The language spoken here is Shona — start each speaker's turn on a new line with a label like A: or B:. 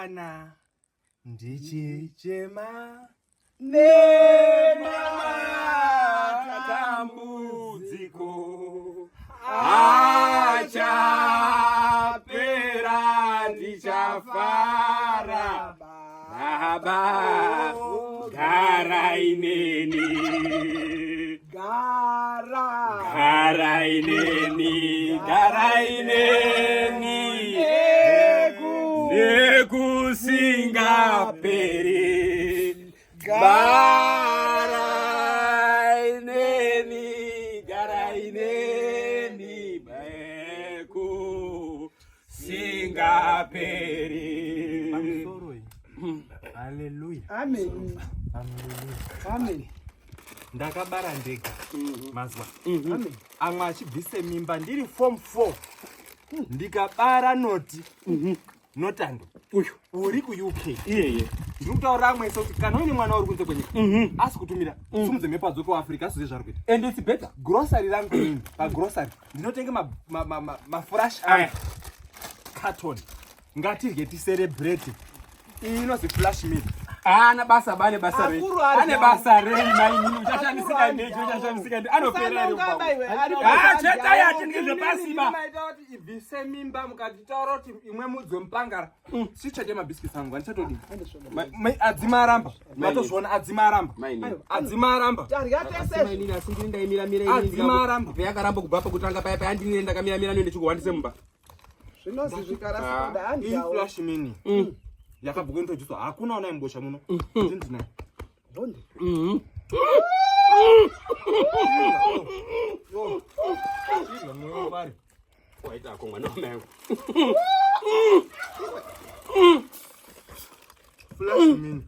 A: Ndichandosangana ndichichema
B: nematambudziko achapera, ndichafara. Baba, garai neni.
C: Gara.
B: Garai neni, garai neni nekusingaperi. Garai neni, garai neni nekusingaperi.
A: Pamusoroi. Haleluya.
C: Amen.
A: Haleluya.
C: Amen.
A: Ndakabara ndega mazwa.
C: Amen.
A: Amwe achibvise mimba ndiri form 4, ndikabara noti notando
B: Uyu.
A: Uri kuUK.
B: Iyeye.
A: Ndiri kutaurira amwe ese kuti kana uine mwana uri kunze kwenyika asi kutumira, simudze mhepo adzoke kuAfrica, asizive zvari kuita.
B: And it's better.
A: Grocery rangu inini, pagrocery ndinotenga mafresh
B: Aya.
A: carton. Ngatirye, ticelebrate. Iyi inozi flash meal.
B: Ana basa, bane basa rei?
C: Akuru ari
B: Ane basa rei, mainini? Uchashamisika nechi? Uchashamisika ndi anopera here?
C: Usanonga baiwe, ari
B: Ah,
C: basa
B: chetai,
C: ndiawo.
B: hatindye zvepasiba.
A: Maita kuti ibvise mimba, mukatitaura kuti imwe mudzi wemupangara sichadya mabhisikisi angu, handichatodii. Adzima aramba, matozviona, adzima aramba.
B: Mainini.
A: Adzima aramba.
C: Tarya tese.
B: Mainini, asi ndini ndaimiramira.
A: Adzima aramba.
B: Yakaramba kubva pakutanga paya paya, ndinire ndakamiramira noende chikuhwandise mumba.
C: Zvinozi zvikarasikuda
A: Iyi
C: handiyawo.
A: flash mini yakabva kuintroducwa, hakuna una imbosha muno ndindinayo.
C: Honde.
B: Waitako mwana wamai angu.
A: Flash mini.